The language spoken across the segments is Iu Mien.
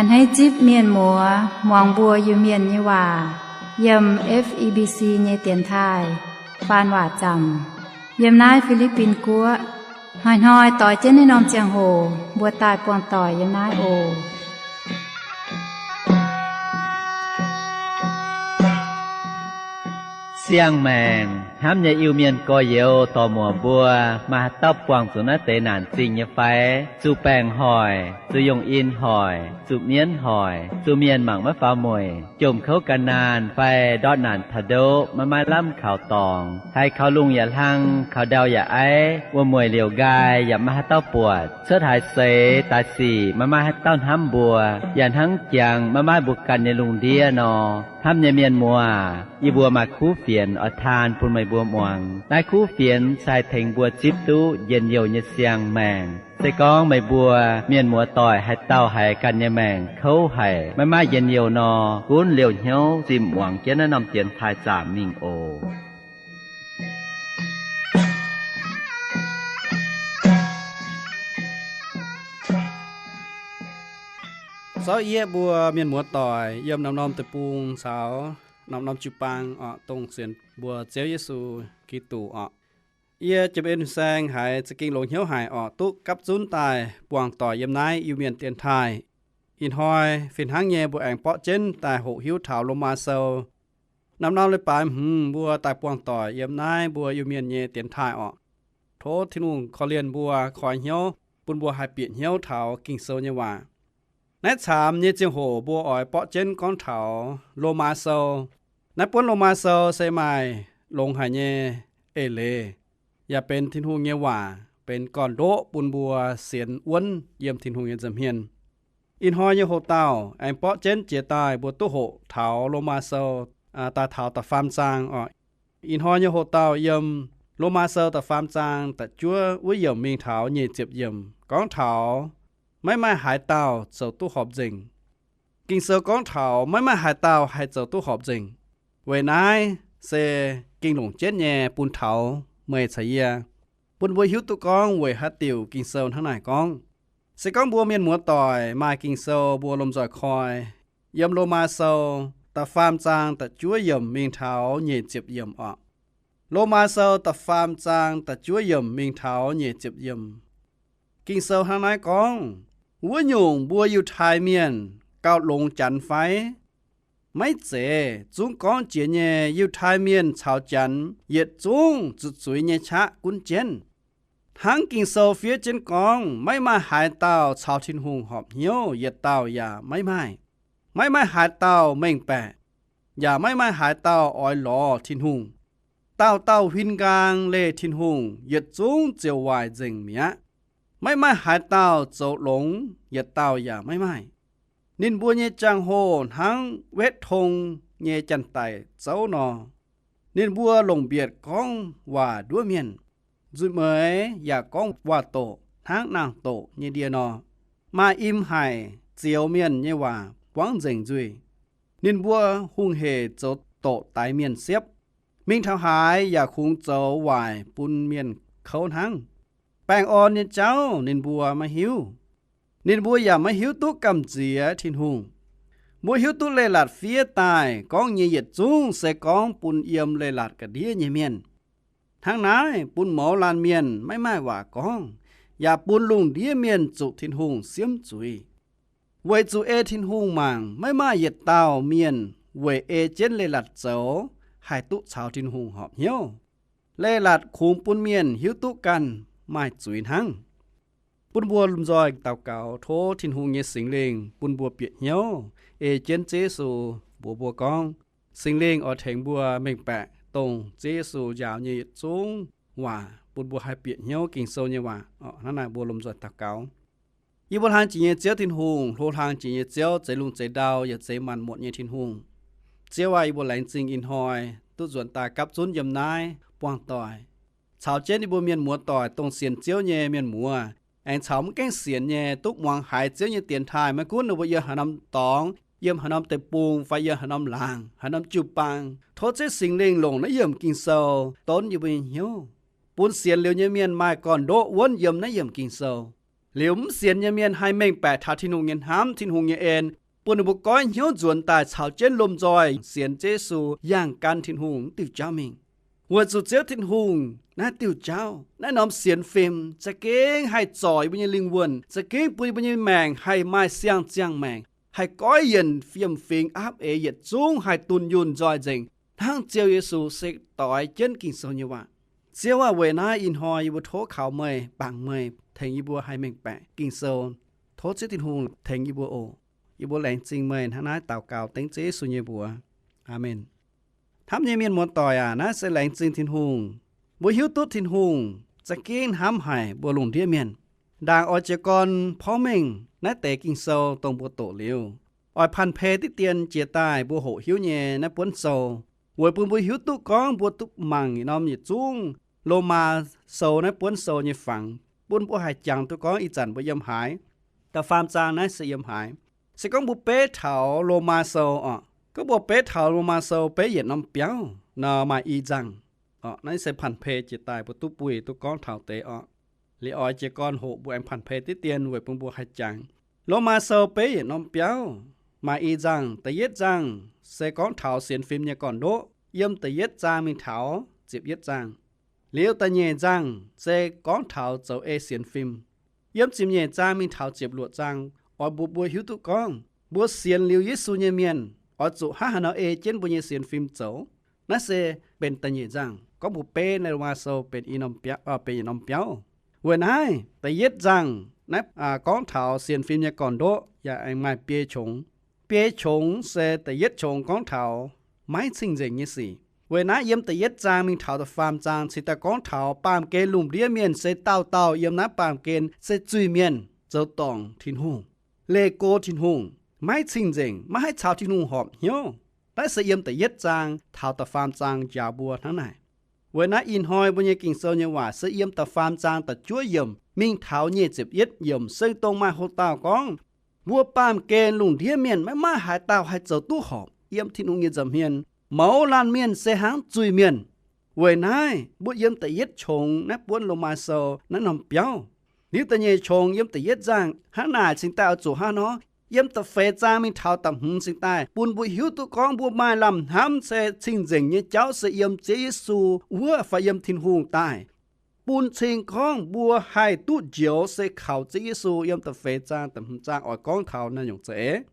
A'hneiv zipv mienh muoz muangx mbuo Iu-Mienh nyei waac yiem F E B C nyei dienx taaih faan waac zaamc yiem naaiv Fi^li^bin Guoqv. Hnoi-hnoi doix jienv naaiv norm ziangh hoc mbuo daaih buangh doic yiem naaiv oc. Siang-maengc hnamv nyei Iu-Mienh gorx-youz dorc-muoc mbuo, maaih haaix dauh buangh zuqc naaiv deix naanc zingh nyei fai? Zuqc baengc hoic, zuqc yungh in hoic, zuqc mienv hoic, zuqc mienh mangc maiv faaux mueic, jomc kouv gan naanh fai ndortv naanc taux ndoqv maiv maaih lamh kaux dorngx, haiz kaux lungh yaac hlang, kaux ndau yaac aiv, wuom-mueic liouc nqaai yaac maiv maaih haaix dauh buatc, cuotv haaix seix daaih sic maiv maaih haaix dauh hnamv mbuo, yaac hnangv jangx maiv maaih mbuo ganh nyei lungh ndiev nor. Hnamv nyei mienh muoz, yie mbuo maaih kuv fienx oix taan bun meih mbuo muangx. Naaiv kuv fienx se haih tengx mbuo zipv duqv njien-youh nyei siang-maengc. Se gorngv meih mbuo mienh muoz doic haaix dauh haiz ganh nyei maengc kouv haic, maiv maaih njien-youh nor, gunv liouh hnyouv zimh muangx jienv naaiv norm dienx taaih zaamc mingh oc. Zorqv yie mbuo mienh muoz doic yiem norm-norm deic-bung caux norm-norm jiu-baang oc, dongh sienx mbuo Ziouv Yesu Giduc oc. Yie James Saeng haiz za'gengh longx hnyouv haic oc, duqv gapv zunv daaih buangh doic yiem naaiv Iu-Mienh dienx taaih. Ih hnoi fih hnangv nyei mbuo aengx borqv jienv daaih hoqc hiuv taux Lomaa Sou. Norm-norm leiz-baaix hmz mbuo daaih buangh doic yiem naaiv mbuo Iu-Mienh nyei dienx taaih oc. Tov Tin-Hungh korv-lienh mbuo, koi hnyouv bun mbuo haih bieqc hnyouv taux Ging-Sou nyei waac. Naaiv caamx nyei ziangh hoc mbuo oix borqv jienv gorngv taux Lomaa Sou. Naaiv buonv Lomaa Sou se maaih longx haic nyei eix leiz, yaac benx Tin-Hungh nyei waac, benx gorn-ndoqv bun mbuo sienx wuonv yiem Tin-Hungh nyei nza'hmien. Ih hnoi nyei hoc-dauh aengx borqv jienv jiex daaih mbuo duqv hoqc taux Lomaa Sou daaih taux da'faam zaang oc. Ih hnoi nyei hoc-dauh yiem Lomaa Sou da'faam zaang da'juov wuov yiemc mingh taux nyic ziepc yiemc gorngv taux maiv maaih haaix dauh zoux duqv horpc nzengc. Ging-Sou gorngv taux maiv maaih haaix dauh haih zoux duqv horpc nzengc. Weic naaiv se gengh longc jienv nyei bun taux meih caux yie, bun mbuo hiuv duqv gorngv weic haaix diuc Ging-Sou hnangv naaic gorngv. Se gorngv mbuo mienh muoz-doic maaih Ging-Sou mbuo lomh nzoih koi yiem Lomaa Sou da'faam zaang da'juov yiemc mingh taux nyic ziepc yiemc oc. Lomaa Sou da'faam zaang da'juov yiemc mingh taux nyic ziepc yiemc. Ging-Sou hnangv naaiv gorngv, wuov nyungc mbuo Yiutai Mienh gauh longx janx fai? Maiv zeiz. Zungv gorngv jiex nyei Yiutai Mienh caux janx yietc zungv zuqc zuiz nyei qaqv gunv jienv. Hnangv Ging-Sou fiev jienv gorngv, maiv maaih haaix dauh caux Tin-Hungh horpc hnyouv, yietc dauh yaac maiv maaih. Maiv maaih haaix dauh mengh baeqc, yaac maiv maaih haaix dauh oix lorz Tin-Hungh. Dauh dauh huin nqaang leih Tin-Hungh, yietc zungv ziouc waaic nzengc mi'aqv. Maiv maaih haaix dauh zoux longx, yietc dauh yaac maiv maaih. Ninh mbuo nyei jangx-hoh hnangv wetv tong nyei janx-daic zouv nor. Ninh mbuo longc mbietc gorngv waac nduov mienh, nzuih mueiz yaac gorngv waac-doqc hnangv naang-doqc nyei ndie nor. Maaih im haic zioux mienh nyei waac buangv nzengc nzuih. Ninh mbuo hungh hec zoux doqc daix mienh siepv. Mingh taux haaix yaac kungx zoux waaic bun mienh kouv hnangv. Baengh orn nyei jauv ninh mbuo maiv hiuv. Ninh mbuo yaac maiv hiuv duqv gamh nziex Tin-Hungh. Mbuo hiuv duqv leiz-latc fiev daaih gorngv nyei yietc zungv se gorngv bun yiem leiz-latc ga'ndiev nyei mienh. Hnangv naaiv bun mouz laanh mienh maiv maaih waac gorngv, yaac bun lungh ndiev mienh zuqc Tin-Hungh siemv zuiz. Weic zuqc ei Tin-Hungh mangc, maiv maaih yietc dauh mienh weic ei jienv leiz-latc zoux haih duqv caux Tin-Hungh horpc hnyouv. Leiz-latc kungx bun mienh hiuv duqv ganh maaih zuiz hnangv. Bun mbuo lomh nzoih daux gaux tov Tin-Hungh nyei Singx Lingh bun mbuo bieqc hnyouv ei jienv Ziouv Yesu mbuox mbuo gorngv. Singx Lingh oix tengx mbuo mengh baeqc dongh Ziouv Yesu njaaux nyei yietc zungv waac bun mbuo haih bieqc hnyouv Ging-Sou nyei waac. Hnangv naaic mbuo lomh nzoih daux gaux. Yie mbuo hlang jiex nyei Ziouv Tin-Hungh, hlo hlang jiex nyei Ziouv, zeix lungh zeix ndau yaac zeix maanc muotc nyei Tin-Hungh. Ziouv aac, yie mbuo laengz zingh ih hnoi duqv nzuonx daaih gapv zunv yiem naaiv buangh doic, caux jienv yie mbuo mienh muoz-doic dongh sienx Ziouv nyei mienh muoz, aengx caux mv gaengh sienx nyei duqv muangx haiz Ziouv nyei dienx taaih, maiv gunv ninh mbuo yiem haaix norm dorngx, yiem haaix norm deic-bung fai yiem haaix norm laangz, haaix norm jiu-baang. Tov Ziouv Singx Lingh longc naaiv yiemc Ging-Sou donv yie mbuo nyei hnyouv, bun sienx liuz nyei mienh maaih gorn-ndoqv wuonv yiem naaiv yiemc Ging-Sou. Liuz mv sienx nyei mienh haih mengh baeqc taux Tin-Hungh nyei hnamv, Tin-Hungh nyei en, bun ninh mbuo goiv hnyouv nzuonx daaih caux jienv lomh nzoih sienx Yesu, yangh gan Tin-Hungh wuov diuh jauv mingh. Weic zuqc Ziouv Tin-Hungh naaiv diuh jauv, naaiv norm sienx fim za'gengh haih zorc yie mbuo nyei lingh wuonh, za'gengh bun yie mbuo nyei maengc haih maaih siang-ziangh maengc, haih goiv yienc fiem-fingx aapv eix yietc zungv haih dunh yunh nzoih nzengc, hnangv Ziouv Yesu se doix jienv Ging-Sou nyei waac. Ziouv aah, weic naaiv ih hnoi yie mbuo tov kaux meih, bangc meih, tengx yie mbuo haih mengh baeqc Ging-Sou. Tov Ziouv Tin-Hungh tengx yie mbuo oc. Yie mbuo laengz zingh meih hnangv naaiv daux gaux dengv Ziouv Yesu nyei mbuox. Aamen. Hnamv nyei mienh muoz-doic aac, naaiv se laengz zingh Tin-Hungh. Mbuo hiuv duqv Tin-Hungh za'gengh hnamv haic mbuo lungh ndiev mienh. Ndaangc oix jiez gorn porv mengh naaiv deix Ging-Sou dongh mbuo doqc liuz, oix panh pe diqv dien jiex daaih mbuo hoqc hiuv nyei naaiv buonv sou, weic bun mbuo hiuv duqv gorngv mbuo duqv mangc yietc norm yietc zungv Lomaa Sou naaiv buonv sou nyei fangx, bun mbuo haih jangx duqv gorngv ih zanc mbuo yiem haaix, da'faam zaang naaiv se yiem haaix. Se gorngv mbuo beiv taux Lomaa Sou oc, gorngv mbuo beiv taux Lomaa Sou beiv yietc norm biauv nor maaih i nzangh. Naaiv se panh pe jiex daaih mbuo duqv buih duqv gorngv taux deix oc. Liuz oix jiez gorn hoqc mbuo aengx panh pe diqv dien weic bun mbuo haih jangx. Lomaa Sou beiv yietc norm biauv maaih i nzangh. Da'yietv nzangh se gorngv taux sienx fim nyei gorn-ndoqv, yiem da'yietv zaang mingh taux ziepc yietv zaang. Liuz da'nyeic nzangh se gorngv taux zoux ei sienx fim. Yiem ziepc nyeic zaang mingh taux ziepc luoqc zaang oix mbuox mbuo hiuv duqv gorngv mbuo sienx liuz Yesu nyei mienh oix zuqc hnangv haaix nor ei jienv mbuo nyei sienx fim zoux. Naaiv se benx da'nyeic nzangh. Gorngv mbuo beiv naaiv Lomaa Sou benx i norm biauv, benx yietc norm biauv. Weic naaiv da'yietv nzangh naaiv gorngv taux sienx fim nyei gorn-ndoqv yaac aengx maaih biei qongx. Biei qongx se da'yietv qongx gorngv taux maiv cing-nzengc nyei sic. Weic naaiv yiem da'yietv zaang mingh taux da'faam zaang cingx daaih gorngv taux baamh gen lungh ndiev mienh se dauh dauh yiem naaiv baamh gen se zuiz-mienh, zoux dorngc Tin-Hungh, leih go Tin-Hungh, maiv cing-nzengc, maiv haih caux Tin-Hungh horpc hnyouv. Naaiv se yiem da'yietv zaang taux da'faam zaang njaaux mbuo hnangv naaic. Weic naaiv ih hnoi mbuo nyei Ging-Sou nyei waac se yiem da'faam zaang da'juov yiemc mingh taux nyic ziepc yietv yiemc se dongh maaih houx-dauh gorngv, mbuo baamh gen lungh ndiev mienh maiv maaih haaix dauh haih zoux duqv horpc yiem Tin-Hungh nyei nza'hmien. Mouz laanh mienh se hnangv zuiz-mienh. Weic naaiv mbuo yiem da'yietv qongx naaiv buonv Lomaa Sou naaiv norm biauv. Liuz da'nyeic qongx yiem da'yietv zaang hnangv naaic cingx daaih oix zuqc hnangv nor, yiem da'feix zaang mingh taux da'hmz cingx daaih bun mbuo hiuv duqv gorngv mbuo maaih lamh hnamv se cing-nzengc nyei jauv se yiem Ziouv Yesu wuov fai yiem Tin-Hungh daaih. Bun cing gorngv mbuo haih duqv njoux se kaux Ziouv Yesu yiem da'feix zaang da'hmz zaang oix gorngv taux naaiv nyungc za'eix.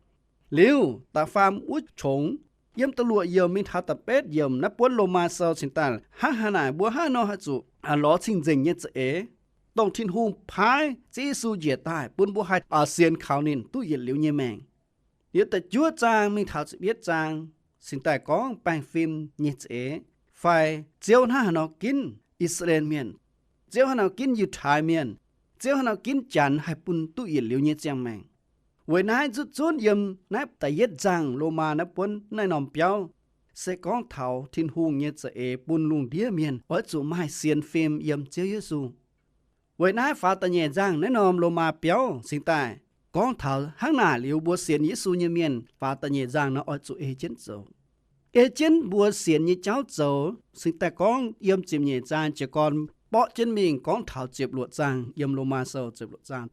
Liuz da'faam wuov qongx yiem da'luoqc yiemc mingh taux da'betv yiemc naaiv buonv Lomaa Sou cingx daaih hnangv haaix naaic mbuo hnangv nor haih zuqc lorz cing-nzengc nyei za'eix, dongh Tin-Hungh paaiv Ziouv Yesu njiec daaih bun mbuo haih sienx kaux ninh duqv yietc liuz nyei maengc. Liuz da'juov zaang mingh taux ziepc yietv zaang cingx daaih gorngv baengh fim nyei za'eix, fai Ziouv hnangv haaix nor ginv I^saa^laa^en Mienh, Ziouv hnangv haaix nor ginv Yiutai Mienh, Ziouv hnangv haaix nor ginv Janx haih bun duqv yietc liuz nyei ziangh maengc. Weic naaiv zuqc zunv yiem naaiv da'yietv nzangh Lomaa naaiv buonv naaiv norm biauv se gorngv taux Tin-Hungh nyei za'eix bun lungh ndiev mienh oix zuqc maaih sienx fim yiem Ziouv Yesu. Weic naaiv faaux da'nyeic nzangh naaiv norm Lomaa biauv cingx daaih gorngv taux hnangv naaic liuz mbuo sienx Yesu nyei mienh faaux da'nyeic nzangh nor oix zuqc ei jienv zoux. Ei jienv mbuo sienx nyei jauv zoux cingx daaih gorngv yiem ziepc nyeic zaang jiez gorn borqv jienv mingh gorngv taux ziepc luoqc zaang yiem Lomaa Sou ziepc luoqc zaang.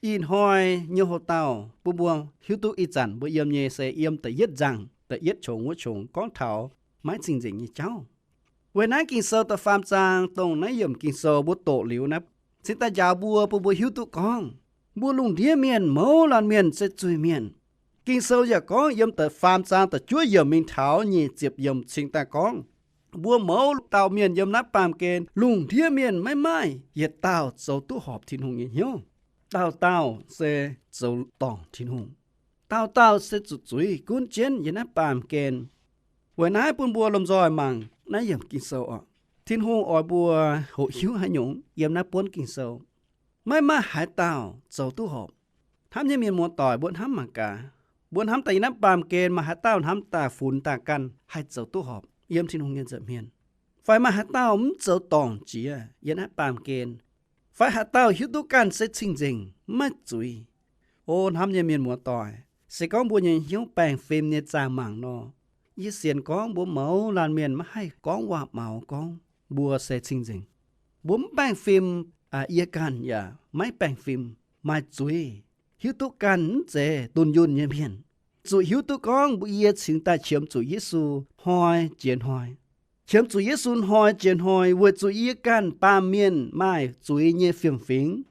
Ih hnoi nyei houx-dauh bun mbuo hiuv duqv ih zanc mbuo yiem nyei se yiem da'yietv nzangh da'yietv qongx wuov qongx gorngv taux maiv cing-nzengc nyei jauv. Weic naaiv Ging-Sou da'faam zaang dongh naaiv yiemc Ging-Sou mbuo doqc liuz naaiv cingx daaih njaaux mbuo bun mbuo hiuv duqv gorngv mbuo lungh ndiev mienh mouz laanh mienh se zuiz-mienh. Ging-Sou yaac gorngv yiem da'faam zaang da'juov yiemc mingh taux nyic ziepc yiemc cingx daaih gorngv mbuo mouz dauh mienh yiem naaiv baamh gen lungh ndiev mienh maiv maaih yietc dauh zoux duqv horpc Tin-Hungh nyei hnyouv. Dauh dauh se zoux dorngc Tin-Hungh. Dauh dauh se zuqc zuiz gunv jienv yiem naaiv baamh gen. Weic naaiv bun mbuo lomh nzoih mangc naaiv yiemc Ging-Sou oc. Tin-Hungh oix mbuo hoqc hiuv haaix nyungc yiem naaiv buonv Ging-Sou? Maiv maaih haaix dauh zoux duqv horpc. Hnamv nyei mienh muoz-doic, mbuo hnamv mangc gaax, mbuo hnamv daaih yiem naaiv baamh gen maaih haaix dauh hnamv daaih funx daaih ganh haih zoux duqv horpc yiem Tin-Hungh nyei nza'hmien? Fai maaih haaix dauh mv zoux dorngc jiex yiem naaiv baamh gen? Fai haaix dauh hiuv duqv ganh se cing-nzengc maiv zuiz? O hnamv nyei mienh muoz-doic, se gorngv mbuo nyei hnyouv baengh fim nyei zaah mangc nor, yie sienx gorngv mbuo mouz laanh mienh maiv haih gorngv waac-maux gorngv mbuo se cing-nzengc. Mbuo mv baengh fim, yie ganh yaac maiv baengh fim. maaih zuiz, hiuv duqv ganh mv zeiz dunh yunh nyei mienh. Zuqc hiuv duqv gorngv mbuo yie cingx daaih qiemx zuqc Yesu hnoi jiex hnoi. Qiemx zuqc Yesu hnoi jiex hnoi weic zuqc yie ganh baamh mienh maaih zuiz nyei fiem-fingx.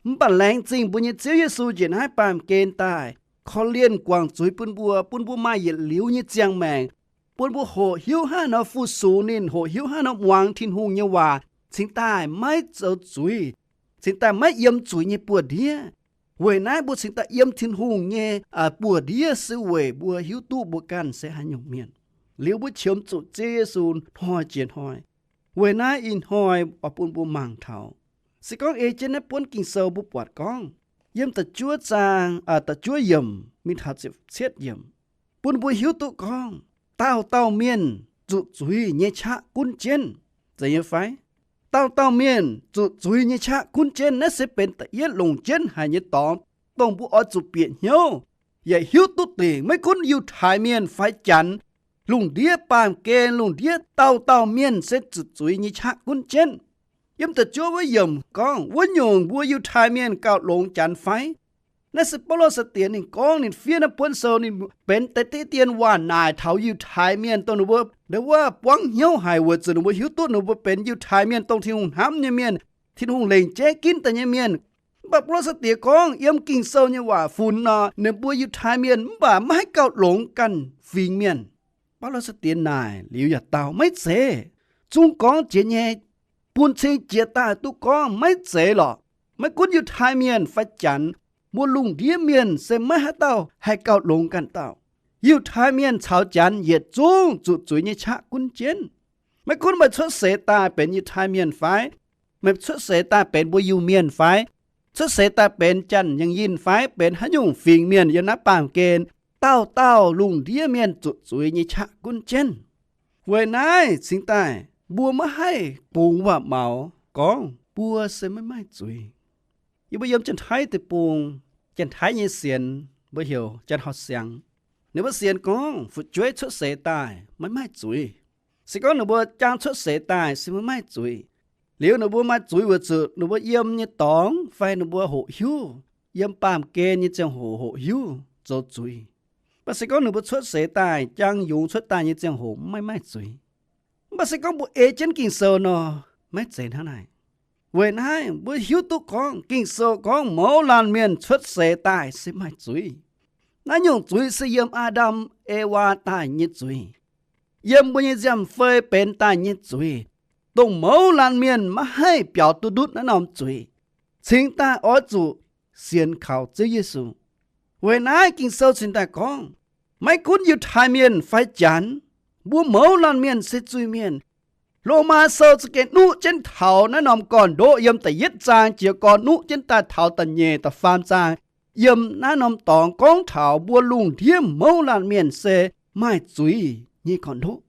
Mv baac laengz zingh mbuo nyei Ziouv Yesu njiec naaiv baamh gen daaih, korv-lienh guangc zuiz bun mbuo, bun mbuo maaih yietc liuz nyei ziangh maengc, bun mbuo hoqc hiuv hnangv haaix nor fu-sux ninh, hoqc hiuv hnangv haaix nor muangx Tin-Hungh nyei waac, cingx daaih maiv zoux zuiz, cingx daaih maiv yiem zuiz nyei buoz-ndiev. Weic naaiv mbuo cingx daaih yiem Tin-Hungh nyei buoz-ndiev se weic mbuo hiuv duqv mbuo ganh se haaix nyungc mienh. Liuz mbuo qiemx zuqc Ziouv Yesu hnoi jiex hnoi. Weic naaiv ih hnoi oix bun mbuo mangc taux, se gorngv ei jienv naaiv buonv Ging-Sou mbuo buatc gorngv, yiem da'juov zaang, da'juov yiemc mingh taux ziepc cietv yiemc, bun mbuo hiuv duqv gorngv, dauh dauh mienh zuqc zuiz nyei qaqv gunv jienv. Zeiz nyei fai? Dauh dauh mienh zuqc zuiz nyei qaqv gunv jienv. Naaiv se benx da'yietv longc jienv haic nyei dorngx, dongh mbuo oix zuqc bieqc hnyouv yaac hiuv duqv dingc, maiv gunv Yiutai Mienh fai Janx, lungh ndiev baamh gen, lungh ndiev dauh dauh mienh se zuqc zuiz nyei qaqv gunv jienv. Yiem da'juov wuov yiemc gorngv, wuov nyungc mbuo Yiutai Mienh gauh longx Janx fai? Naaiv se Baulo sai-diex ninh gorngv, ninh fiev naaiv buonv sou, ninh benx deix-deix dien waac naaic taux Yiutai Mienh, dongh ninh mbuo ndau wuov buangv hnyouv haic weic zuqc ninh mbuo hiuv duqv ninh mbuo benx Yiutai Mienh, dongh Tin-Hungh hnamv nyei mienh, Tin-Hungh lengc jeiv ginv daaih nyei mienh. Mv baac Baulo sai-diex gorngv yiem Ging-Sou nyei waac funx nor, ninh mbuo Yiutai Mienh mv baac maiv haih gauh longx ganh fingx mienh. Baulo sai-diex naaic liuz yaac dau, maiv zeiz. Zungv gorngv jiex nyei, bun cing jiex daaih duqv gorngv maiv zeiz lorqc. Maiv gunv Yiutai Mienh fai Janx, mbuo lungh ndiev mienh se maiv haaix dauh haih gauh longx ganh dauh. Yiutai Mienh caux Janx yietc zungv zuqc zuiz nyei qaqv gunv jienv. Maiv gunv meih cuotv seix daaih benx Yiutai Mienh fai, meih cuotv seix daaih benx mbuo Iu-Mienh fai, cuotv seix daaih benx Janx-Yangh Yinh fai benx haaix nyungc fingx mienh yiem naaiv baamh gen, dauh dauh lungh ndiev mienh zuqc zuiz nyei qaqv gunv jienv. Weic naaiv cingx daaih mbuo maiv haih bungx waac-maux gorngv mbuo se maiv maaih zuiz. Yie mbuo yiem Janx-Taiv deic-bung, Janx-Taiv nyei sienx mbuo heuc Janx-Haus Siangx. Ninh mbuo sienx gorngv fu'jueiv cuotv seix daaih maiv maaih zuiz. Se gorngv ninh mbuo jaang cuotv seix daaih se maiv maaih zuiz. Liuz ninh mbuo maaih zuiz weic zuqc ninh mbuo yiem nyei dorngx fai ninh mbuo hoqc hiuv, yiem baamh gen nyei ziangh hoc hoqc hiuv zoux zuiz. Mv baac se gorngv ninh mbuo cuotv seix daaih, jaang yungz cuotv daaih nyei ziangh hoc maiv maaih zuiz. Mv baac se gorngv mbuo ei jienv Ging-Sou nor, maiv zeiz hnangv naaic. Weic naaiv mbuo hiuv duqv gorngv Ging-Sou gorngv mouz laanh mienh cuotv seix daaih se maaih zuiz. Naaiv nyungc zuiz se yiem Aa^ndam Ewaa daaih nyei zuiz, yiem mbuo nyei nziaamv-fei benx daaih nyei zuiz, dongh mouz laanh mienh maiv haih biaux duqv ndutv naaiv norm zuiz, cingx daaih oix zuqc sienx kaux Ziouv Yesu. Weic naaiv Ging-Sou cingx daaih gorngv, maiv gunv Yiutai Mienh fai Janx, mbuo mouz laanh mienh se zuiz-mienh. Lomaa Sou za'gengh nuqv jienv taux naaiv norm gorn-ndoqv yiem da'yietv zaang jiez gorn nuqv jienv daaih taux da'nyeic da'faam zaang, yiem naaiv norm dorngx gorngv taux mbuo lungh ndiev mouz laanh mienh se maaih zuiz nyei gorn-ndoqv.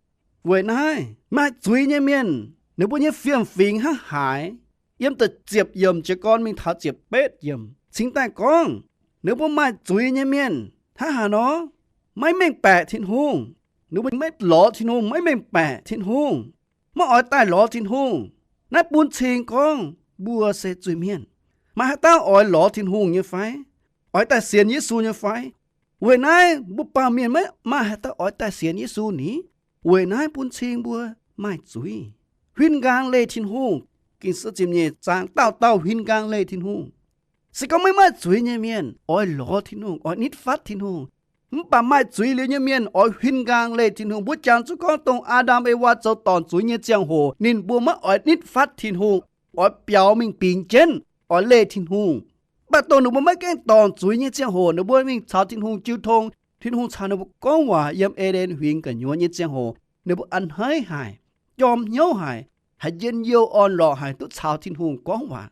Weic naaiv maaih zuiz nyei mienh, ninh mbuo nyei fiem-fingx hnangv haaix? Yiem da'ziepc yiemc jiez gorn mingh taux ziepc betv yiemc cingx daaih gorngv, ninh mbuo maaih zuiz nyei mienh hnangv haaix nor? Maiv mengh baeqc Tin-Hungh. Ninh mbuo maiv lorz Tin-Hungh, maiv mengh baeqc Tin-Hungh, maiv oix daaih lorz Tin-Hungh. Naaiv bun cing gorngv mbuo se zuiz-mienh. Maaih haaix dauh oix lorz Tin-Hungh nyei fai? Oix daaih sienx Yesu nyei fai? Weic naaiv mbuo baamh mienh maiv maaih haaix dauh oix daaih sienx Yesu ni. Weic naaiv bun cing mbuo maaih zuiz, huin nqaang leih Tin-Hungh. Ging-Sou ziepc nyeic zaang dauh dauh huin nqaang leih Tin-Hungh. Se gorngv maiv maaih zuiz nyei mienh oix lorz Tin-Hungh, oix nitv fatv Tin-Hungh. Mv baac maaih zuiz liuz nyei mienh oix huin nqaang leih Tin-Hungh. Mbuo jangx zuqc gorngv dongh Aa^ndam Ewaa zoux dorngc zuiz nyei ziangh hoc, ninh mbuo maiv oix nitv fatv Tin-Hungh, oix biaux mingh bingx jienv, oix leih Tin-Hungh. Mv baac dongh ninh mbuo maiv gaengh dorngc zuiz nyei ziangh hoc, ninh mbuo mingh caux Tin-Hungh jiu tong, Tin-Hungh caux ninh mbuo gorngv waac yiem E^nden Huingx gu'nyuoz nyei ziangh hoc, ninh mbuo a'hneiv haic, jorm hnyouv haic, haiz njien-youh orn-lorqc haic duqv caux Tin-Hungh gorngv waac.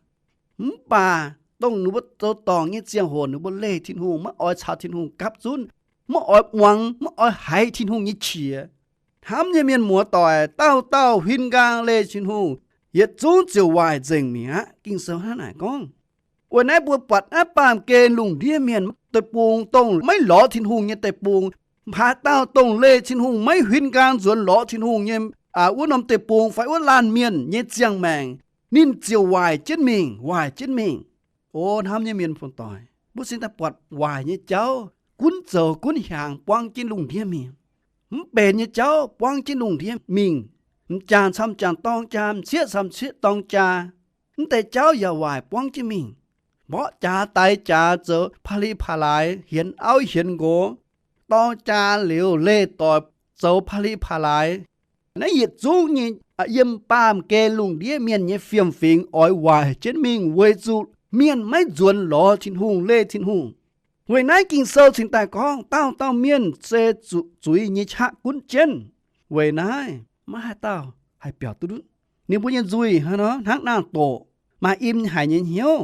Mv baac dongh ninh mbuo zoux dorngc nyei ziangh hoc, ninh mbuo leih Tin-Hungh, maiv oix caux Tin-Hungh gapv zunv, maiv oix muangx, maiv oix haiz Tin-Hungh nyei qiex. Hnamv nyei mienh muoz-doic, dauh dauh huin nqaang leih Tin-Hungh, yietc zungv ziouc waaic nzengc mi'aqv. Ging-Sou hnangv naaic gorngv. Weic naaiv mbuo buatc naaiv baamh gen lungh ndiev mienh deic-bung, dongh maiv lorz Tin-Hungh nyei deic-bung, haaix dauh dongh leih Tin-Hungh, maiv huin nqaang nzuonx lorz Tin-Hungh nyei wuov norm deic-bung fai wuov laanh mienh nyei ziangh maengc, ninh ziouc waaic jienv mingh, waaic jienv mingh. O hnamv nyei mienh muoz-doic, mbuo cingx daaih buatc waaic nyei jauv gunv zoux gunv hiaangx buangv jienv lungh ndiev mingh. Mv benx nyei jauv buangv jienv lungh ndiev mingh. M'jangc camv m'jangc dorng jaa, m'sieqv camv m'sieqv dorng jaa. Mv deix jauv yaac waaic buangv jienv mingh. Mborqv jaax daix jaax zoux pa'li pa'laaix, hienx auv hienx nqox, dorng jaa liuz leih doic zoux pa'li pa'laaix. Naaiv yietc zungv nyei yiem baamh gen lungh ndiev mienh nyei fiem-fingx oix waaic jienv mingh weic zuqc mienh maiv nzuonx lorz Tin-Hungh, leih Tin-Hungh. Weic naaiv Ging-Sou cingx daaih gorngv dauh dauh mienh se zuqc zuiz nyei qaqv gunv jienv. Weic naaiv maiv haaix dauh haih biaux duqv ndutv. Ninh mbuo nyei nzuih hnangv nor hnangv naang-doqc, maaih im haic nyei hnyouv,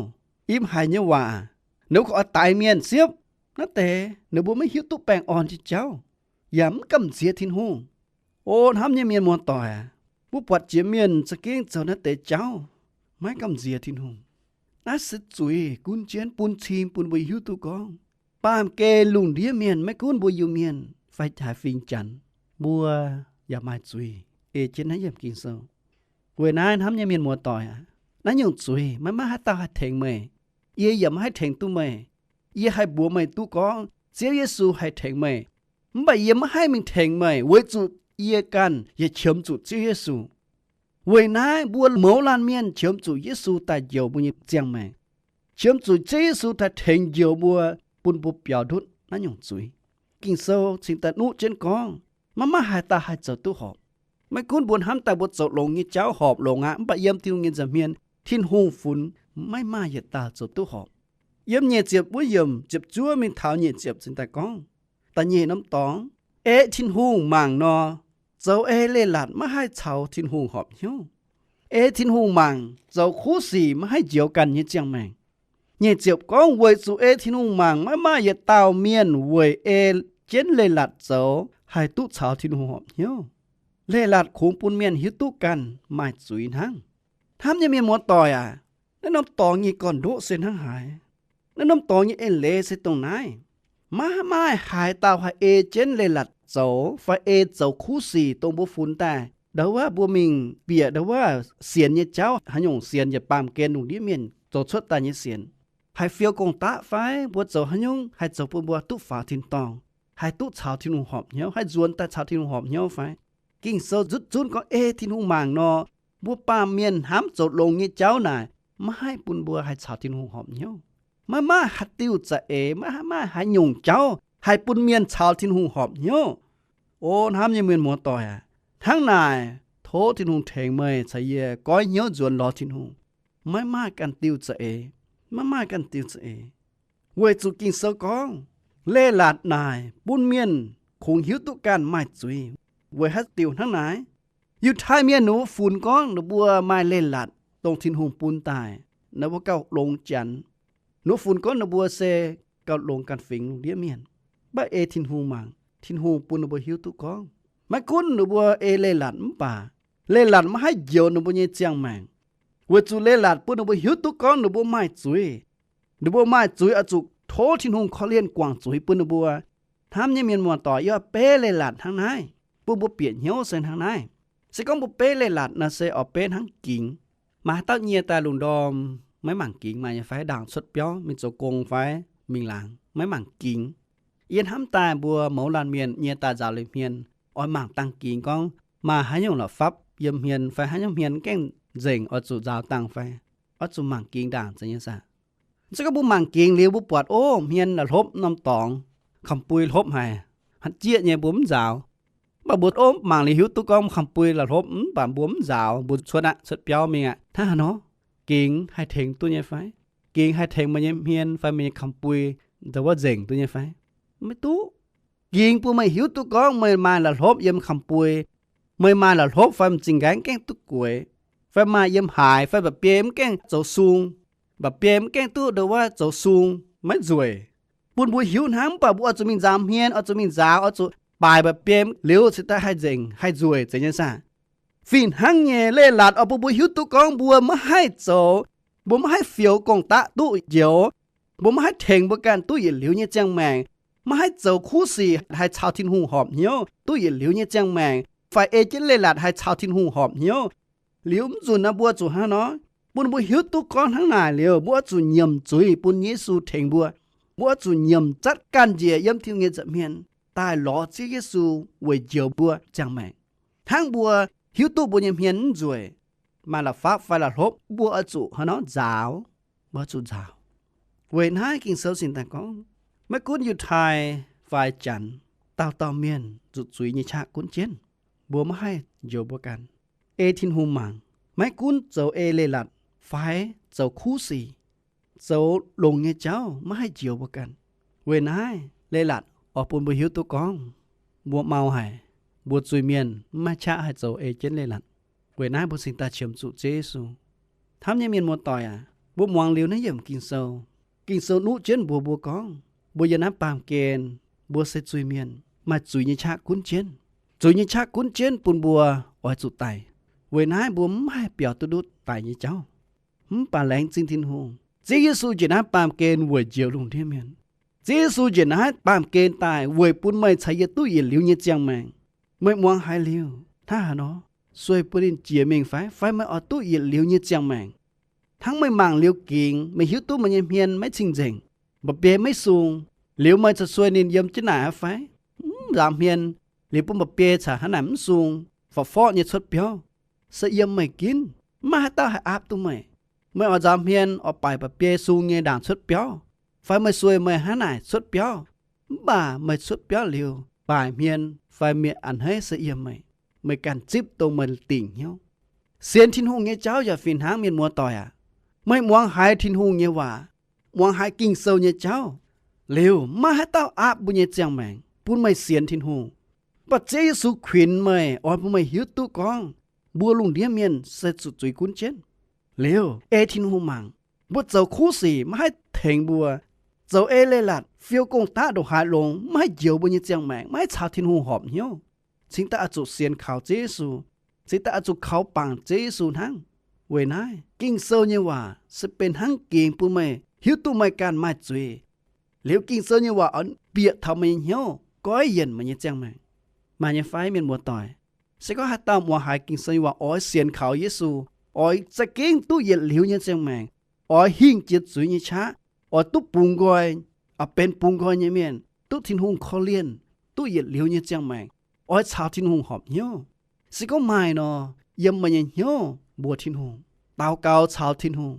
im haic nyei waac. Ninh mbuo gorngv oix daix mienh siepv, naaiv deix ninh mbuo maiv hiuv duqv baengh orn nyei jauv, yaac mv gamh nziex Tin-Hungh. O hnamv nyei mienh muoz-doic aac, mbuo buatc jiex mienh za'gengh zoux naaiv deix jauv maiv gamh nziex Tin-Hungh. Naaiv se zuiz gunv jienv bun cing bun mbuo hiuv duqv gorngv baamh gen lungh ndiev mienh, maiv gunv mbuo Iu-Mienh fai haaix fingx Janx, mbuo yaac maaih zuiz ei jienv naaiv yiemc Ging-Sou. Weic naaiv hnamv nyei mienh muoz-doic aac, naaiv nyungc zuiz maiv maaih haaix dauh haih tengx meih. Yie yaac maiv haih tengx duqv meih. Yie haih mbuox meih duqv gorngv Ziouv Yesu haih tengx meih. Mv baac yie maiv haih mingh tengx meih weic zuqc yie ganh yaac qiemx zuqc Ziouv Yesu. Weic naaiv mbuo mouz laanh mienh qiemx zuqc Yesu daaih njoux mbuo nyei ziangh maengc, qiemx zuqc Ziouv Yesu daaih tengx njoux mbuo, bun mbuo biaux ndutv naaiv nyungc zuiz. Ging-Sou cingx daaih nuqv jienv gorngv, maiv maaih haaix dauh haih zoux duqv horpc. Maiv gunv mbuo hnamv daaih mbuo zoux longx nyei jauv horpc longx aqv, mv baac yiem Tin-Hungh nyei nza'hmien, Tin-Hungh funx maiv maaih yietc dauh zoux duqv horpc. Yiem nyic ziepc wuov yiemc ziepc zuov mingh taux nyic ziepc cingx daaih gorngv, da'nyeic norm dorngx, ei Tin-Hungh mangc nor, zoux ei leiz-latc maiv haih caux Tin-Hungh horpc hnyouv. Ei Tin-Hungh mangc, zoux kuv sic maiv haih njoux ganh nyei ziangh maengc. Nyic ziepc gorngv, weic zuqc ei Tin-Hungh mangc maiv maaih yietc dauh mienh weic ei jienv leiz-latc zoux haih duqv caux Tin-Hungh horpc hnyouv. Leiz-latc kungx bun mienh hiuv duqv ganh maaih zuiz hnangv. Hnamv nyei mienh muoz-doic aac, naaiv norm dorngx nyei gorn-ndoqv se hnangv haaix? Naaiv norm dorngx nyei eix leiz se dongh naaiv. Maiv maaih haaix dauh haih ei jienv leiz-latc zoux fai ei zoux kuv sic dongh mbuo funx daaih ndau wuov mbuo mingh bieqc ndau wuov sienx nyei jauv, haaix nyungc sienx yaac baamh gen lungh ndiev mienh zoux cuotv daaih nyei sienx. Haih fiou gong-daqv fai mbuo zoux haaix nyungc haih zoux bun mbuo duqv faaux tin-dorngh, haih duqv caux Tin-Hungh horpc hnyouv, haih nzuonx daaih caux Tin-Hungh horpc hnyouv fai? Ging-Sou nzutv zunv gorngv ei Tin-Hungh mangc nor, mbuo baamh mienh hnamv zoux longx nyei jauv naaic maiv haih bun mbuo haih caux Tin-Hungh horpc hnyouv. Maiv maaih haaix diuh za'eix, maiv maaih haaix nyungc jauv haih bun mienh caux Tin-Hungh horpc hnyouv. O hnamv nyei mienh muoz-doic aac, hnangv naaic tov Tin-Hungh tengx meih caux yie goiv hnyouv nzuonx lorz Tin-Hungh. Maiv maaih ganh diuh za'eix, maiv maaih ganh diuh za'eix. Weic zuqc Ging-Sou gorngv, leiz-latc naaic bun mienh kungx hiuv duqv ganh maaih zuiz. Weic haaix diuc hnangv naaic? Yiutai mienh ninh mbuo funx gorngv ninh mbuo maaih leiz-latc dongh Tin-Hungh bun daaih, ninh mbuo gauh longx janx. Ninh mbuo funx gorngv ninh mbuo se gauh longx ganh fingx lungh ndiev mienh. Mv baac ei Tin-Hungh mangc, Tin-Hungh bun ninh mbuo hiuv duqv gorngv, maiv gunv ninh mbuo ei leiz-latc mv baac, leiz-latc maiv haih njoux ninh mbuo nyei ziangh maengc. Weic zuqc leiz-latc bun ninh mbuo hiuv duqv gorngv ninh mbuo maaih zuiz. Ninh mbuo maaih zuiz oix zuqc tov Tin-Hungh korv-lienh guangc zuiz bun ninh mbuo. Hnamv nyei mienh muoz-doic, yie oix beiv leiz-latc hnangv naaiv bun mbuo bieqc hnyouv se hnangv naaiv. Se gorngv mbuo beiv leiz-latc naaic se oix beiv hnangv gingx. Maaih haaix dauh nyie daaih lungh ndorm maiv mangc gingx maaih nyei fai? Ndaangc cuotv biauv mingh zoux gong fai mingh laangz maiv mangc gingx. Yie hnamv daaih mbuo mouz laanh mienh nyie daaih nzaaux liuz hmien, oix mangc dangh gingx gorngv maaih haaix nyungc la'fapv yiem hmien fai haaix nyungc hmien gengh nzengc oix zuqc nzaaux dangh fai, oix zuqc mangc gingx ndaangc zeiz nyei saah? Se gorngv mbuo mangc gingx liuz mbuo buatc, o, hmien la'hlopv norm dorngx, kamx-bui hlopv haic, hatc jieqv nyei mbuo mv nzaaux. Mv baac mbuo, o, mangc liuz hiuv duqv gorngv kamx-bui la'hlopv mv baac mbuo mv nzaaux, mbuo cuotv aqv, cuotv biauv mingh aqv. Hnangv haaix nor? Gingx haih tengx duqv nyei fai? Gingx haih tengx meih nyei hmien fai meih nyei kamx-bui ndau wuov nzengc duqv nyei fai? Maiv duqv. Gingx bun meih hiuv duqv gorngv meih maaih la'hlopv yiem kamx-bui, meih maaih la'hlopv fai m'zing nqaai mv gaengh duqv gueix, fai maaih yiem haaix, fai mba'biei mv gaengh zoux sung, mba'biei mv gaengh duqv ndau wuov zoux sung, maiv nzueic. Bun mbuo hiuv hnangv, mv baac mbuo oix zuqc mingh nzaaux hmien, oix zuqc mingh nzaaux, oix zuqc baaic mba'biei liuz cingx daaih haih nzengc, haih nzueic zeiz nyei saah? Fih hnangv nyei, leiz-latc oix bun mbuo hiuv duqv gorngv mbuo maiv haih zoux, mbuo maiv haih fioux gong-daqv duqv njoux, mbuo maiv haih tengx mbuo ganh duqv yietc liuz nyei ziangh maengc, maiv haih zoux kuv sic haih caux Tin-Hungh horpc hnyouv duqv yietc liuz nyei ziangh maengc, fai ei jienv leiz-latc haih caux Tin-Hungh horpc hnyouv. Liuz mv nzunc naaiv mbuo zuqc hnangv nor, Bun mbuo hiuv duqv gorngv hnangv naaic liuz, mbuo oix zuqc nyiemc zuiz bun Yesu tengx mbuo. Mbuo oix zuqc nyiemc zatv ganh njiec yiem Tin-Hungh nyei nza'hmien daaih lorz Ziouv Yesu weic njoux mbuo ziangh maengc. Hnangv mbuo hiuv duqv mbuo nyei hmien mv nzueic, maaih la'fapv fai la'hlopv, mbuo oix zuqc haaix nor nzaaux, mbuo oix zuqc nzaaux. Weic naaiv Ging-Sou cingx daaih gorngv, maiv gunv Yiutai fai Janx, dauh dauh mienh zuqc zuiz nyei qaqv gunv jienv, mbuo maiv haih njoux mbuo ganh. Ei Tin-Hungh mangc, maiv gunv zoux ei leiz-latc fai zoux kuv sic, zoux longx nyei jauv maiv haih njoux mbuo ganh. Weic naaiv leiz-latc oix bun mbuo hiuv duqv gorngv mbuo mau haic, mbuo zuiz-mienh maiv maaih qaqv haih zoux ei jienv leiz-latc. Weic naaiv mbuo cingx daaih qiemx zuqc Ziouv Yesu. Hnamv nyei mienh muoz-doic aac, mbuo muangx liuz naaiv yiemc Ging-Sou, Ging-Sou nuqv jienv mbuox mbuo gorngv, mbuo yiem naaiv baamh gen, mbuo se zuiz-mienh, maaih zuiz nyei qaqv gunv jienv. Zuiz nyei qaqv gunv jienv bun mbuo oix zuqc daic. Weic naaiv mbuo mv haih biaux duqv ndutv daic nyei jauv. Mv baac laengz zingh Tin-Hungh, Ziouv Yesu njiec naaiv baamh gen weic njoux lungh ndiev mienh. Ziouv Yesu njiec naaiv baamh gen daaih weic bun meih caux yie duqv yietc liuz nyei ziangh maengc. Meih muangx haiz liuz hnangv haaix nor? Sueih bun ninh jiex mingh fai? Fai meih oix duqv yietc liuz nyei ziangh maengc? Hnangv meih mangc liuz gingx, meih hiuv duqv meih nyei hmien maiv cing-nzengc, mba'biei maiv sung, liuz meih corc sueih ninh yiem jienv naaic aqv fai? Mv nzaaux hmien liuz bun mba'biei caux hnangv naaic mv sung, forv-forv nyei cuotv biauv, se yiem meih ginv, maiv maaih haaix dauh haih aapv duqv meih. Meih oix nzaaux hmien oix baaic mba'biei sung nyei ndaangc cuotv biauv, fai meih sueih meih hnangv naaic cuotv biauv, mv baac meih cuotv biauv liuz baaic hmien fai mietc a'hneiv se yiem meih. Meih ganh zipv dongh meih dingc hnyouv. Sienx Tin-Hungh nyei jauv yaac fih hnangv, mienh muoz-doic aac. Meih muangx haiz Tin-Hungh nyei waac, muangx haiz Ging-Sou nyei jauv liuz, maiv maaih haaix dauh aapv mbuo nyei ziangh maengc bun meih sienx Tin-Hungh. Mv baac Ziouv Yesu kuinx meih, oix bun meih hiuv duqv gorngv mbuo lungh ndiev mienh se zuqc zuiz gunv jienv. Liuz ei Tin-Hungh mangc, mbuo zoux kuv sic maiv haih tengx mbuo, zoux ei leiz-latc, fiou gong-daqv ndongc haaix longx maiv haih njoux mbuo nyei ziangh maengc, maiv haih caux Tin-Hungh horpc hnyouv. Cingx daaih oix zuqc sienx kaux Ziouv Yesu, cingx daaih oix zuqc kaux bangc Ziouv Yesu hnangv. Weic naaiv Ging-Sou nyei waac se benx hnangv gengx bun meih hiuv duqv meih ganh maaih zuiz. Liuz Ging-Sou nyei waac oix bieqc taux meih nyei hnyouv, goiv yienc meih nyei ziangh maengc. Maaih nyei fai, mienh muoz-doic? Se gorngv haaix dauh muangx haiz Ging-Sou nyei waac oix sienx kaux Yesu, oix za'gengh duqv yietc liuz nyei ziangh maengc, oix hingh jiex zuiz nyei qaqv, oix duqv bungx nqoi, oix benx bungx nqoi nyei mienh, duqv Tin-Hungh korv-lienh, duqv yietc liuz nyei ziangh maengc, oix caux Tin-Hungh horpc hnyouv. Se gorngv maaih nor, yiem meih nyei hnyouv mbuox Tin-Hungh, daux gaux caux Tin-Hungh.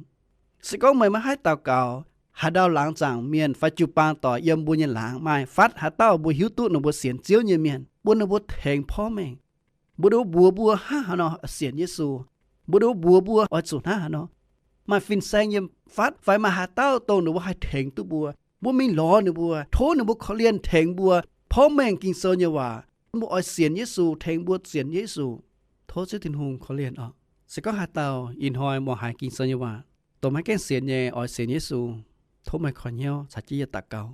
Se gorngv meih maiv haih daux gaux, haaix ndau laangz zaangc mienh fai jiu-baang doic yiem mbuo nyei laangz maaih fatv haaix dauh mbuo hiuv duqv ninh mbuo sienx Ziouv nyei mienh, bun ninh mbuo tengx porv mengh, mbuo ndo mbuox mbuo hnangv haaix nor sienx Yesu, mbuo ndo mbuox mbuo oix zuqc hnangv haaix nor. Maaih fin-saeng yiem fatv fai maaih haaix dauh dongh ninh mbuo haih tengx duqv mbuo, mbuo mingh lorz ninh mbuo, tov ninh mbuo korv-lienh tengx mbuo porv mengh Ging-Sou nyei waac. Mbuo oix sienx Yesu, tengx mbuo sienx Yesu. Tov Ziouv Tin-Hungh korv-lienh oc. Se gorngv haaix dauh ih hnoi muangx haiz Ging-Sou nyei waac, dongh maiv gaengh sienx nyei oix sienx Yesu, tov meih koi hnyouv caux jienv yie daux gaux.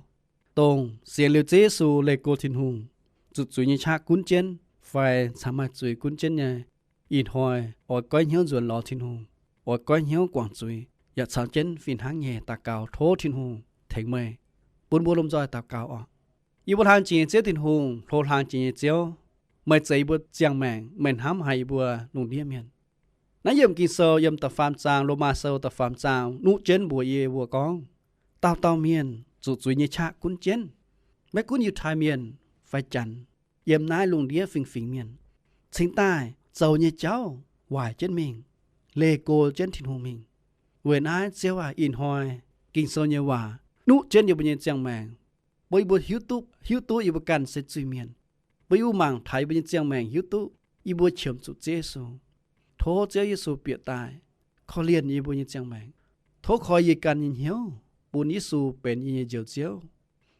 Dongh sienx liuz Ziouv Yesu leih go Tin-Hungh, zuqc zuiz nyei qaqv gunv jienv fai caux maaih zuiz gunv jienv nyei, ih hnoi oix goiv hnyouv nzuonx lorz Tin-Hungh, oix goiv hnyouv guangc zuiz, yaac caux jienv fih hnangv nyei daux gaux tov Tin-Hungh tengx meih. Bun mbuo lomh nzoih daux gaux oc. Yie mbuo hlang jiex nyei Ziouv Tin-Hungh, hlo hlang jiex nyei Ziouv, meih zeiz yie mbuo ziangh maengc, meih hnamv haic yie mbuo lungh ndiev mienh. Naaiv yiemc Ging-Sou yiem da'faam zaang, Lomaa Sou da'faam zaang nuqv jienv mbuox yie mbuo gorngv, dauh dauh mienh zuqc zuiz nyei qaqv gunv jienv. Maiv gunv Yiutai Mienh fai Janx, yiem naaiv lungh ndiev fingx-fingx mienh, cingx daaih zoux nyei jauv waaic jienv mingh, leih go jienv Tin-Hungh mingh. Weic naaiv Ziouv aac, ih hnoi Ging-Sou nyei waac nuqv jienv yie mbuo nyei ziangh maengc, bun yie mbuo hiuv duqv, hiuv duqv yie mbuo ganh se zuiz-mienh, bun yie mbuo mangc taux yie mbuo nyei ziangh maengc hiuv duqv yie mbuo qiemx zuqc Ziouv Yesu. Tov Ziouv Yesu bieqc daaih korv-lienh yie mbuo nyei ziangh maengc. Tov koi yie ganh nyei hnyouv bun Yesu benx yie nyei Njoux Ziouv.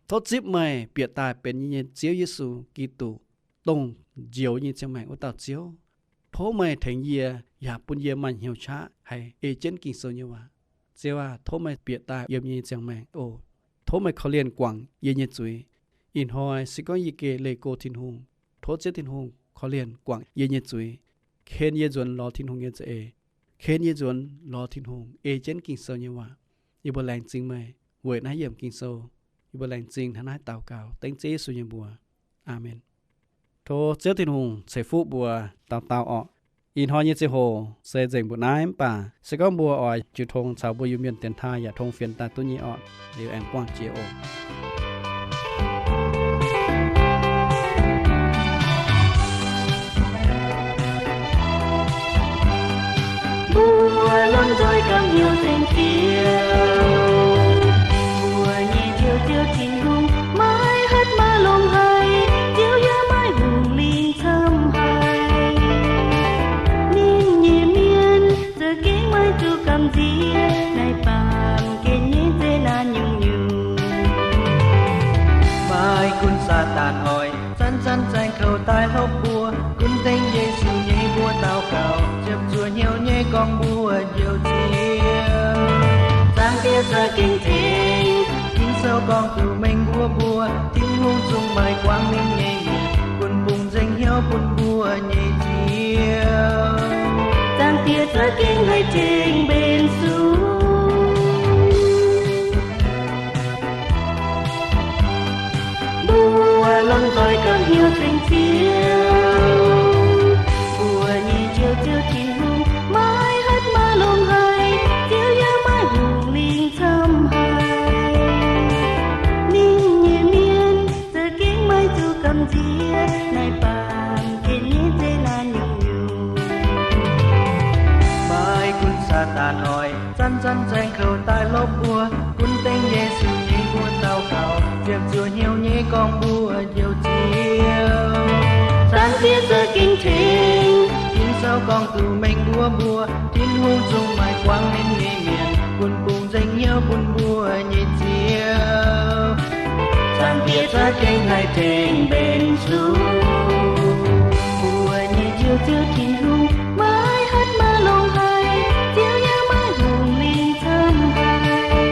Tov zipv meih bieqc daaih benx yie nyei Ziouv Yesu Giduc, dongh njoux nyei ziangh maengc wuov dauh Ziouv. Tov meih tengx yie, yaac bun yie maaih hnyouv qaqv haih ei jienv Ging-Sou nyei waac. Ziouv aac, tov meih bieqc daaih yiem yie nyei ziangh maengc oc. Tov meih korv-lienh guangc yie nyei zuiz. Ih hnoi se gorngv yie geh leih go Tin-Hungh, tov Ziouv Tin-Hungh korv-lienh guangc yie nyei zuiz, ken yie nzuonx lorz Tin-Hungh nyei za'eix, ken yie nzuonx lorz Tin-Hungh ei jienv Ging-Sou nyei waac. Yie mbuo laengz zingh meih weic naaiv yiemc Ging-Sou. Yie mbuo laengz zingh hnangv naaiv daux gaux dengv Ziouv Yesu nyei mbuox. Aamen. Tov Ziouv Tin-Hungh ceix fuqv mbuo dauh dauh oc. Ih hnoi nyei ziangh hoc se nzengc mbuoqc naaiv, mv baac se gorngv mbuo oix jiu tong caux mbuo Iu-Mienh dienx taaih yaac tong fienx daaih duqv nyei orqc, liuz aengx buangh jiex oc. Mbuo lomh nzoih gamh hnyouv nzengc Ziouv. Mbuo nyei Njoux Ziouv Tin-Hungh maiv hatc maaih longx haic, Ziouv yaac maiv hungh lingh camv haic. Ninh nyei mienh za'gengh maiv zuqc gamh nziex naaiv baamh gen nyei zeqc naanc nyungc-nyungc. Maiv gunv Saadaan oix zanc-zanc zaengc kouv daaih hlopv mbuo, gunv dengv Yesu nyei mbuox daux gaux, ziepc zuoqv hnyouv nyei gorngv mbuox Njoux Ziouv. Zaangc Diex za'gengh tengx Ging-Sou gorngv duqv mengh mbuox mbuo, Tin-Hungh zungv maaih guangc ninh nyei mienh, bun bungx nzengc hnyouv bun mbuo nyei Ziouv. Zaangc Diex za'gengh haih tengx mbenc sung. Mbuo lomh nzoih gamh hnyouv nzengc Ziouv. Mbuo nyei Njoux Ziouv Tin-Hungh maiv hatc maaih longx haic, Ziouv yaac maiv hungh lingh camv haic. Ninh nyei mienh za'gengh maiv zuqc gamh nziex naaiv baamh gen nyei zeqc naanc nyungc-nyungc. Maiv gunv Saadaan oix zanc-zanc zaengc kouv daaih hlopv mbuo, gunv dengv Yesu nyei mbuox daux gaux, ziepc zuoqv hnyouv nyei gorngv mbuox Njoux Ziouv. Zaangc Diex za'gengh tengx Ging-Sou gorngv duqv mengh mbuox mbuo, Tin-Hungh zungv maaih guangc ninh nyei mienh, bun bungx nzengc hnyouv bun mbuo nyei Ziouv. Zaangc Diex za'gengh haih tengx mbenc sung. Mbuo nyei Njoux Ziouv Tin-Hungh maiv hatc maaih longx haic, Ziouv yaac maiv hungh lingh camv haic.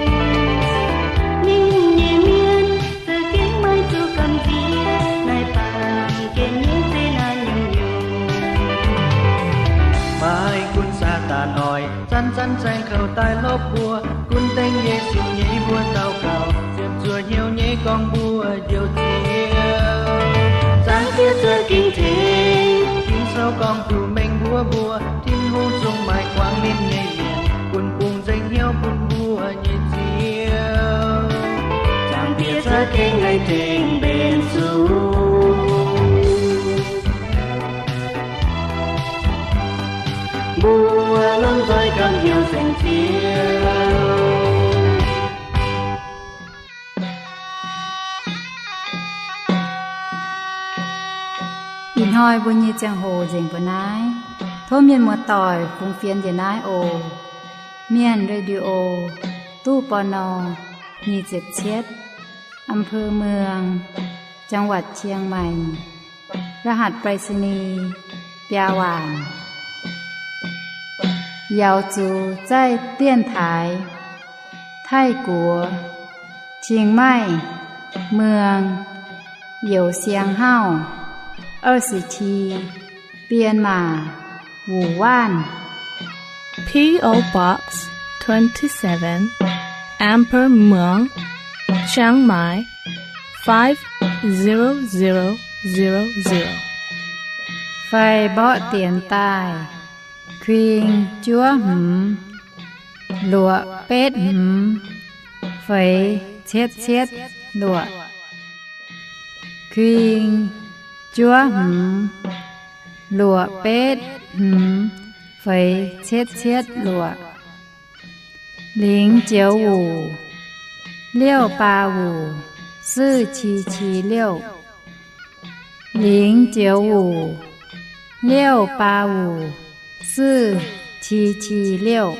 Ninh nyei mienh za'gengh maiv zuqc gamh nziex naaiv baamh gen nyei zeqc naanc nyungc-nyungc. Maiv gunv Saadaan oix zanc-zanc zaengc kouv daaih hlopv mbuo, gunv dengv Yesu nyei mbuox daux gaux, ziepc zuoqv hnyouv nyei gorngv mbuox Njoux Ziouv. Zaangc Diex za'gengh tengx Ging-Sou gorngv duqv mengh mbuox mbuo, Tin-Hungh zungv maaih guangc ninh nyei mienh, bun bungx nzengc hnyouv bun mbuo nyei Ziouv. Zaangc Diex za'gengh haih tengx mbenc sung. Mbuo lomh nzoih gamh hnyouv nzengc Ziouv. Ih hnoi mbuo nyei ziangh hoc nzengc mbuo naaiv. Tov mienh muoz-doic fungx fienx njiec naaiv oc. Mienh Radio, ตู้ ปณ. nyic ziepc cietv, อำเภอเมือง จังหวัดเชียงใหม่ รหัสไปรษณีย์ biaa waanc. Yaux zuqc zaih 电台 Taiv-Guoqv, Chiang Mai, Muang, Youz Siang Hauv, 二十七, Bienh Maac, Wuonh Waanh. P O Box twenty-seven, Amber Muang, Chiang Mai, five zero zero zero zero. Fai mborqv dienx daaih, kuing juov hmz, luoqc betv hmz, feix cietv cietv luoqc. Kuing juov hmz, luoqc betv hmz, feix cietv cietv luoqc. 零九五, 六八五, 四七七六. 零九五, 六八五, 四七七六.